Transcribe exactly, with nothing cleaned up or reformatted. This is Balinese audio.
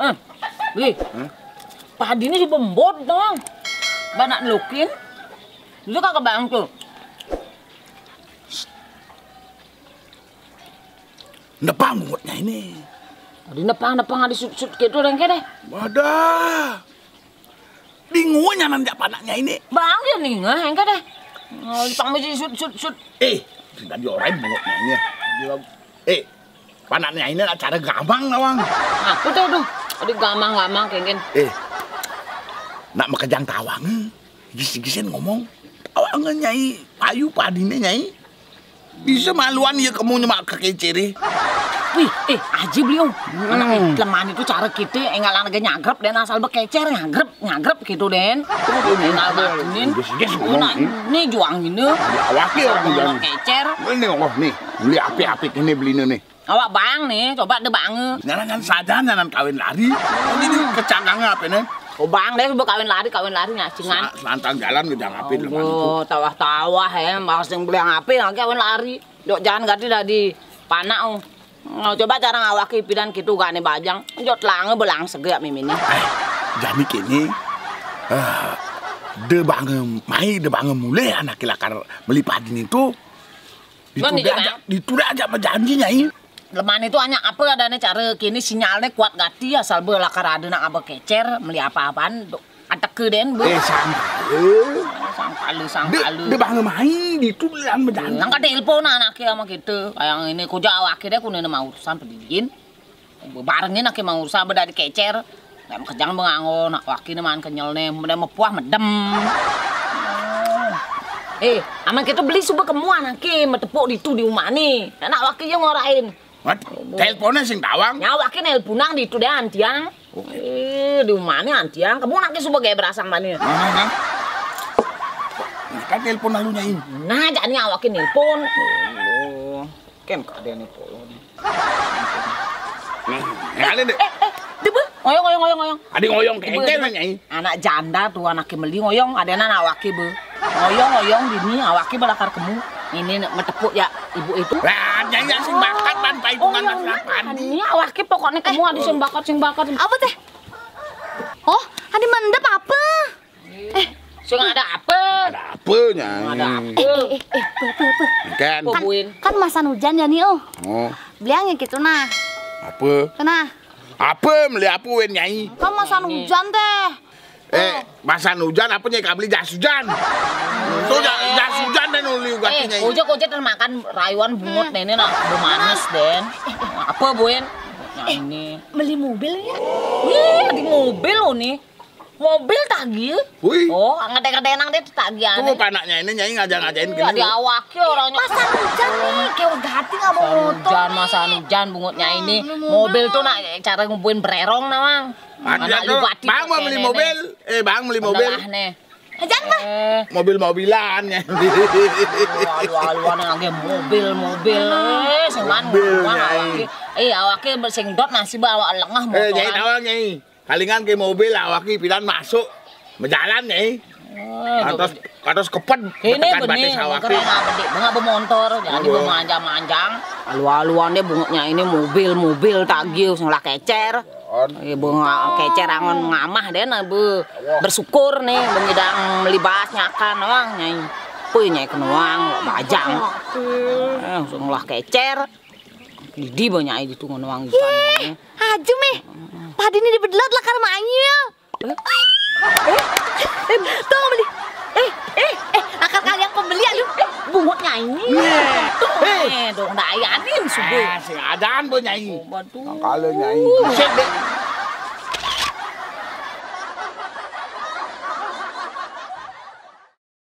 Eh, Bli. Hah? Padi né suba embut, Bang. Bana nelukin. Lu kagak bangku. Nepang bungutnya ini. Di nepang-nepang ada sut-sut gitu, dengke deh. Wadah. Bingung nyanan jak panaknya ini. Bang, dia nih, engke deh. Oh, pang mesti sut, sut, sut. Eh, tadi orang bungutnya ini. Eh, panaknya ini nak cara gamang, nawang. Apa tuh, tuh? Ada gamang-gamang, kengken. Eh, nak makejang tawang. Gis-gisin ngomong. Tawang, Nyai. Payu padine, Nyai. Bisa maluan ya kamu nyemak ke kecere. Wih, eh, aji beliau. Anak lemah itu cara kita, enggak lagi nyagrep, dan asal bekecer, nyagrep, nyagrep gitu, Den. Enggak bakunin. Gis-gis ngomong. Nah, ini juang ini. Ya, awak ya orang juang. Kecer. Ini, oh, nih. Beli api-api ini, beli ini, nih. Awak bang nih, coba deh bang. Nyanan saja, nyanan kawin lari. Ini nih kecanggang apa nih? Oh, bang deh, coba kawin lari, kawin lari, ngacingan. Sa-, selantang jalan udah ngapain lemah itu. Oh, tawah-tawah ya, mau sing beli ngapain, kawin lari. Dok, jangan ganti dari panak, oh. Oh, coba cara ngawaki pidan gitu, gak nih bajang. Jot lange belang segek mimini. Eh, jadi kini, eh, de bange mai, de bange mulai anak lakar meli padin itu. Ditunda aja, ditunda aja berjanji, Nyai. Leman itu hanya apa adanya cara kini sinyalnya kuat gati, asal be lakar ada nak apa kecer, meli apa-apaan, do-, ateke den, be. Eh, sangkale. Sangkale, sangkale. De, de bange mai, ditu lan berjanji. Nang ka telepon anaknya sama kita. Kayak ini, ko ja awake deh, kunene mau urusan pedidin. Barengin ake mau urusan be dari kecer. Nek makejang be nganggo, nak waki ne man kenyel ne, mene mepuah medem. Eh, aman kita beli suba kemu anake, metepuk ditu di umah ni. Nak waki yang ngorain. Wat, teleponnya sing tawang. Nya waki nelponang ditu deh antiang. Eh, di umah ni antiang. Kamu anake suba gaya berasang mani. Nah, nah, nah. Kan telepon lalu, Nyai. Nah, jani awake nelpon. Oh, ken kadene polo ni. Nah, ya, ada deh. Eh, eh, debe. Ngoyong, ngoyong, ngoyong, ngoyong. Ada ngoyong kengkel, Nyai. Anak janda tuh, anake meli ngoyong, ada anak awake be. Ngoyong, ngoyong, dini awake be lakar kemu. Ini nek metepuk ya, ibu itu. Lah, Nyai, ya, sing bakat, ban paitungan. Oh, iya, mas lapan. Ini awake pokoknya kemu ada sing bakat, sing bakat. Apa teh? Oh, ada mendep apa? Eh, sing ada apa? Ada apa, Nyai? Ada apa? Eh, eh, eh, apa, apa, apa? Kan. Kan, kan masan hujan ya nih, oh. Oh. Beliang ya gitu nah. Apa? Kena. Apa, meli apa, wen, Nyai? Kan masan hujan teh. Eh, masan hujan apa, Nyai, kabeli jas hujan? Tuh, ja-, jas hujan dan uli ugat, eh, Nyai. Ojek, ojek dan makan rayuan bungut nenek nak bemanis, Den. Apa, Buen? Nah, eh, ini. Beli mobil ya? Ih, di mobil lo nih. Mobil tagih. Wih. Oh, ngedek-ngedek nang dia tagih. Tuh, aneh. Panaknya ini, Nyai, ngajak-ngajakin gini. Di awaknya orangnya. Masa hujan nih, kayak gati nggak mau motor. Hujan, masa hujan, bungutnya ini. Mobil tuh nak cara ngumpulin bererong, nawang. Ada tuh, Bang mau beli mobil. Eh, Bang beli mobil. Lah, nih. Hujan, Bang. Eh. Mobil-mobilan ya. Alu-aluan lagi mobil, mobil. Eh, sing man, mobil, awake. Eh, awake sing dot nasi bawa lengah motoran. Eh, jadi tawang, Nyai. Kalingan ke mobil awake pidan masuk. Berjalan, Nyai. Oh, kados, kados keped. Ini betekan benih, batis awake. Keren, bedik, bengak bemontor, jadi bemanjang-manjang. Alu-aluan deh bungutnya ini mobil, mobil tagih, sing lah kecer. Eh, bengak kecer angon ngamah deh, nah, be, bersyukur nih, benyidang melibas nyakan, wang, Nyai. Puy, Nyai kenuang, bajang. Eh, sing lah kecer. Didi banyak itu ngono wang ikan ini. Aja meh. Padi ini dibedlot lah karena main ya. Eh? Eh? Eh? Tuh beli. Eh, eh, eh, akar kalian pembeli aduh. Eh, bungutnya ini. Tuh, eh, dong dayanin subuh. Eh, sing adaan bo, Nyai. Waduh. Kalau, Nyai. Sik, Dek.